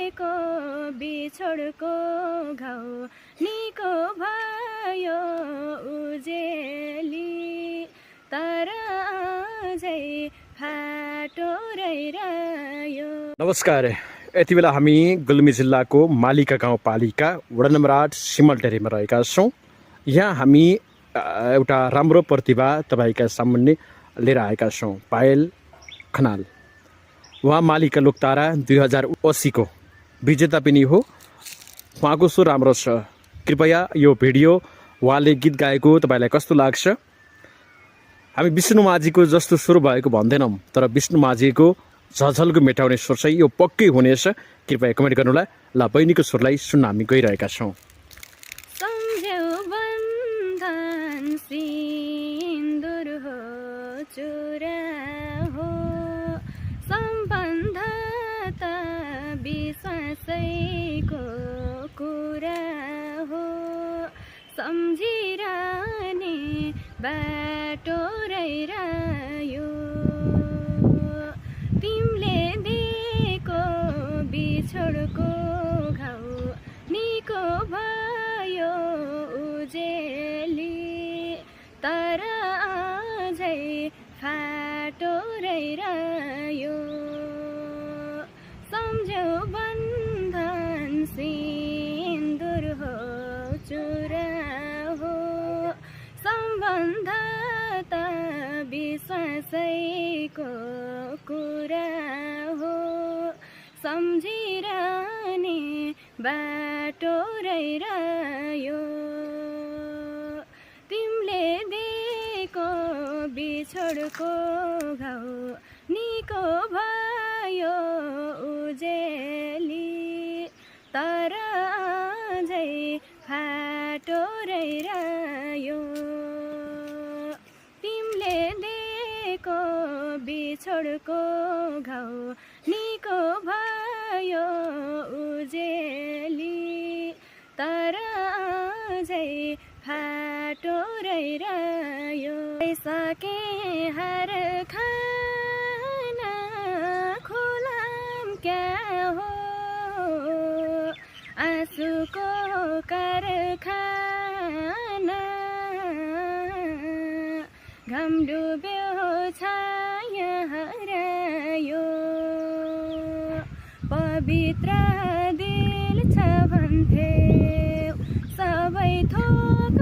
दिएको बिछोडको घाउ निको भयो उजेली तर अझै फाटो रहिरह्यो। नमस्कार, यति बेला हामी गुल्मी जिल्लाको मालिका गाउँपालिका वडा नम्बर 8 सिमलटेरीमा रहेका छौँ। यहाँ हामी एउटा राम्रो प्रतिभा तपाईँका सामुन्ने लिएर आएका छौँ। पायल खनाल, उहाँ मालिका लोकतारा 2080 को विजेता पनि हो। उहाँको स्वर राम्रो छ। कृपया यो भिडियो उहाँले गीत गाएको तपाईँलाई कस्तो लाग्छ? हामी विष्णु माझीको जस्तो स्वर भएको भन्दैनौँ, तर विष्णु माझीको झझल्को मेटाउने स्वर चाहिँ यो पक्कै हुनेछ। कृपया कमेन्ट गर्नुलाई। ल, बहिनीको स्वरलाई सुन्न हामी गइरहेका छौँ। सम्झेउ बन्धन सिन्दुर हो चुरा हो, सम्बन्ध त विश्वासैको कुरा हो, सम्झिरहने बाटो रहिरह्यो, तिमीले दिएको बिछोडको घाउ निको भयो उजेली तर अझै फाटो रहिरह्यो। सम्झेउ बन्धन सिन्दुर हो चुरा हो, सम्बन्ध त विश्वासैको कुरा हो, सम्झिरहने बाटो रहिरह्यो, तिमीले दिएको बिछोडको घाउ निको भयो उजेली तर अझै फाटो रहिरह्यो, तिमीले दिएको बिछोडको घाउ निको भयो उजेली तर अझै फाटो रहिरह्यो। सके हर खाना खोलाम क्या हो, आँसुको कारखाना घाम डुब्यो छाया हरायो, पवित्र दिल छ भन्थे सबै थोक